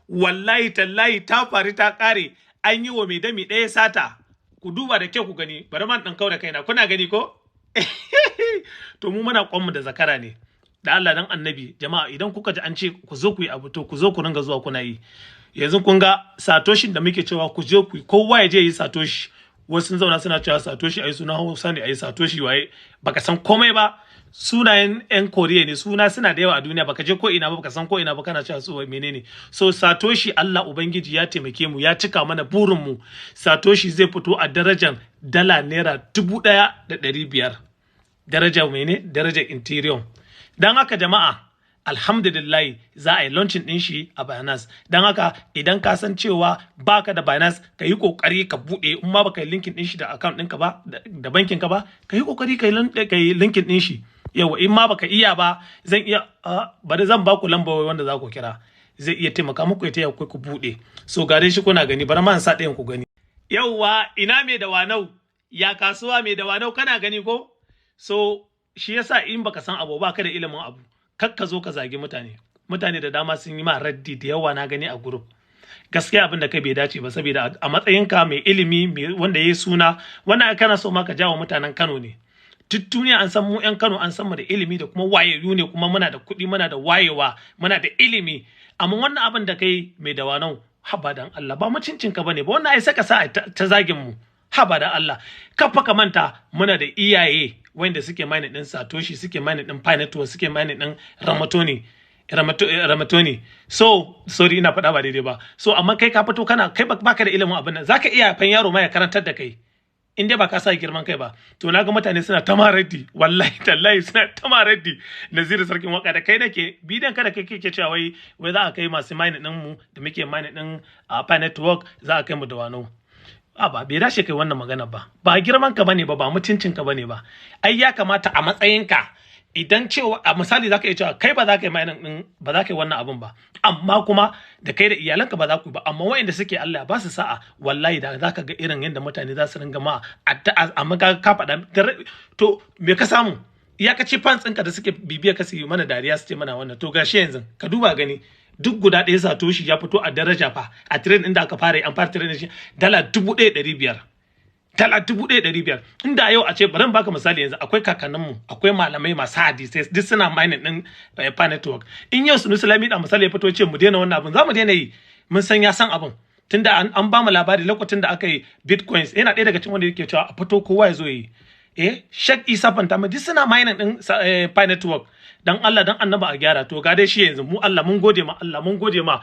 Wallahi tallahi ta faru ta kare. An yi wa mai dami ɗaya sata. Ku duba da kyau ku gani. Bari man ɗan kau da kaina. Kuna gani ko? To mu muna kwanmu da zakara ne. Da Allah dan Annabi, jama'a, idan kuka ji an ce ku zo ku yi abu, to ku zo ku ringa zuwa kuna yi. Yanzu kun ga Satoshin da muke cewa ku je ku yi, kowa ya je yi Satoshi. Wasu sun zauna suna cewa Satoshi ai suna Hausa ne, ai Satoshi waye. Baka san komai ba, sunayen yan Koriya ne, suna suna da yawa a duniya. Baka je ko ina ba, baka san ko ina ba, kana cewa su menene. So Satoshi, Allah Ubangiji ya taimake mu, ya cika mana burin mu. Satoshi zai fito a darajar dala naira 1,500, daraja mene? Darajar Ethereum. Don haka jama'a, alhamdulillah, za a yi launching din shi a Binance. Don haka idan ka san cewa baka da Binance, ka yi kokari ka bude. In ma baka yi linking din shi da account ɗinka ba, da bankin ka ba, ka yi kokari ka yi linking din shi. Yawa, in ma baka iya ba, zan iya, bari zan baku lamba wanda za ku kira, zai iya taimaka muku, ya taya ku bude. So gare shi kuna gani, bari ma in sa ɗayan ku gani. Yauwa, ina mai Dawanau? Ya kasuwa, mai Dawanau? Kana gani ko? So shi yasa in baka san abu ba, ka da ilimin abu, kar ka zo ka zagi mutane. Mutane da dama sun yi ma raddi da yawa, na gani a group. Gaskiya abin da kai bai dace ba, saboda a matsayinka mai ilimi, wanda ya yi suna, wannan kana so ma ka jawo mutanen Kano ne. Duk duniya an san mu yan Kano, an san mu da ilimi da kuma wayayyu ne, kuma muna da kuɗi, muna da wayewa, muna da ilimi. Amma wannan abin da kai, mai Dawanau, haba dan Allah, ba mutuncin ka bane ba wannan. Ai saka sa ta zagin mu. Haba da Allah, kafa ka manta muna da iyaye wanda suke mining din Satoshi, suke mining din Pi Network, suke mining din Ramatoni, Ramatoni. So sorry, ina faɗa ba daidai ba. So amma kai ka fito kana kai baka da ilimin abin nan, zaka iya fan yaro ma ya karantar da kai, in dai ba ka sa girman kai ba. To na ga mutane suna ta maraddi, wallahi tallahi suna ta maraddi. Naziru Sarkin Waka, da kai nake. Bidiyon kada kai kake cewa wai za a kai masu mining din mu da muke mining din a Pi Network, za a kai mu Dawanau. A ba bai dace kai wannan magana ba. Ba girman ka bane ba, ba mutuncin ka bane ba. Ai ya kamata a matsayinka, idan cewa a misali zaka iya cewa kai ba za ka yi mining din ba, za ka yi wannan abun ba, amma kuma da kai da iyalanka ba za ku yi ba, amma waɗanda suke, Allah ba su sa'a. Wallahi da za ka ga irin yadda mutane za su ringa ma addu'a. Amma ka faɗa, to me ka samu? Iyakaci fans ɗinka da suke bibiya ka su yi mana dariya, su ce mana wannan. To gashi yanzu ka duba gani, duk guda ɗaya Satoshi ya fito a daraja fa a trade inda aka fara yi, an fara trade shi dala 1,500, dala 1,500. Inda yau a ce, bari in baka misali, yanzu akwai kakanninmu, akwai malamai masu hadisai, duk suna mining din Pi Network. In yau Sunusi Lamido misali ya fito ce mu daina wannan abin, za mu daina yi. Mun san ya san abin, tunda an ba mu labari lokacin da aka yi bitcoins, yana ɗaya daga cikin wanda yake cewa a fito kowa ya zo yi. Sheikh Isa Pantami, duk suna mining din Pi Network. Dan Allah dan Annaba a gyara. To ga dai shi yanzu, mu Allah mun gode ma, Allah mun gode ma.